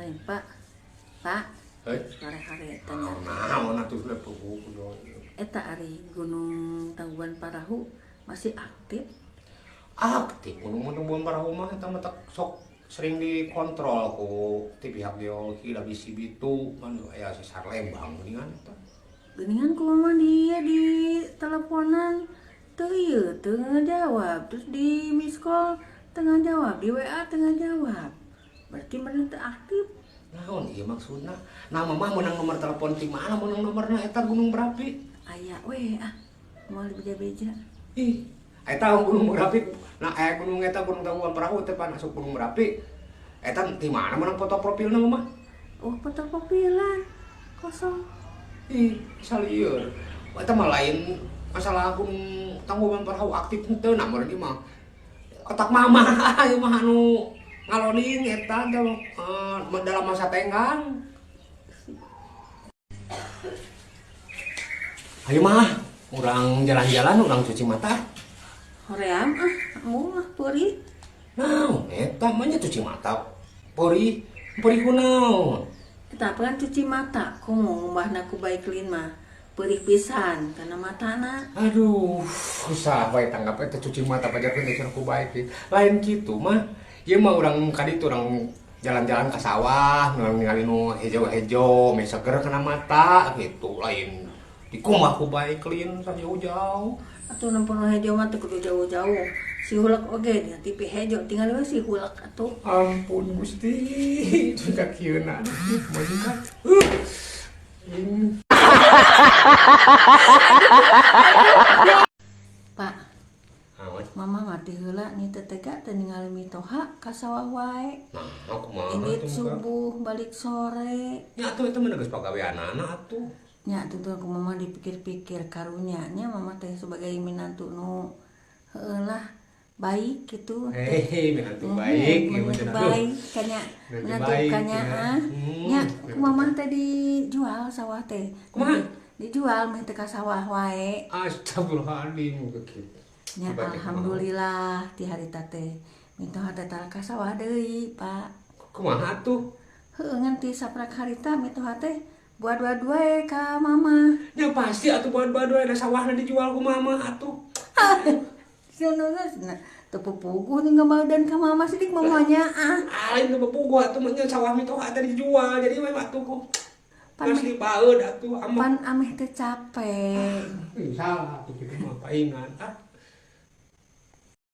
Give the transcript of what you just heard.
Lain Pak. Pak. Hei. Hare-hare tanya. Naon atuh puguh. Eta ari Gunung Tangkuban Parahu masih aktif? Aktif Gunung Tangkuban Parahu mah eta mah sok sering dikontrol ku ti pihak geologi da bisi bitu kan aya sesar Lembang geuningan eta. Geuningan ku mama dia di teleponan teu ieu teu ngajawab, terus di miss call teu ngajawab, di WA teu ngajawab. Berarti mana teu aktif? Naon ieu maksudna? Nah mama meunang nomor telepon ti mana meunang nomorna eta Gunung Merapi? Aya we ah, moal beja-beja. Ih, eta Gunung Merapi, nah aya gunung eta Gunung Tangkuban Parahu teh pan asup Gunung Merapi. Eta ti mana meunang foto profilna mama? Oh, foto profilan kosong. Ih, salieur. Eta mah lain masalah Gunung Tangkuban Parahu aktif henteu, nah meureun ieu mah otak mama ieu mah anu ngaloading eta teh dalam masa tenggang. Ayo mah, urang jalan-jalan, urang cuci mata. Hoream ah, embung ah peurih. Naon eta mah nya cuci mata. Peurih, peurih kunaon? Eta kan cuci mata, komo ngumbahna ku Bayclin mah. Peurih pisan kana matana. Aduh, susah wae tanggap eta cuci mata pajarkeun teh ku Bayclin. Lain kitu mah. Ieu mah urang ka ditu urang jalan-jalan ka sawah, urang ningali nu hejo-hejo, meh seger kana mata gitu. Lain dikumbah ku Bayclin sajauh-jauh. Atuh nempo nu hejo mah teu kudu jauh-jauh. Si hulek oge nya TV hejo tinggal we si hulek atuh. Ampun Gusti, ka kieuna majikan. Pak. Mama mati heula ni teu tega teu ningali mitoha ka sawah wae. Nah, kumaha Indit subuh balik sore. Nya atuh eta mah geus pagaweanana atuh. Nya atuh ku mama dipikir-pikir karunya nya mama teh sebagai minantu nu heueuh lah baik gitu. Hei, minantu baik, minantu baik kanya, minantu kanya ah. Nya ku mama teh dijual sawah teh. Kumaha? Dijual meh teh ka sawah wae. Astagfirullahaladzim kitu. Nya alhamdulillah ti harita teh mitoha teh tara ka sawah deui, Pak. Kumaha atuh? Heueuh ngan ti saprak harita mitoha teh buat-buat wae ka mama. Ya pasti atuh buat-buat wae da sawahna dijual ku mama atuh. Nah, teu pupuguh nih ngamaudan ka mama sidik mamanya ah. Lain teu pupuguh atuh mah nya sawah mitoha teh dijual jadi mah atuh ku. Pan dibaeud atuh ameh. Pan ameh teh capek. Salah atuh kitu mah paingan ah.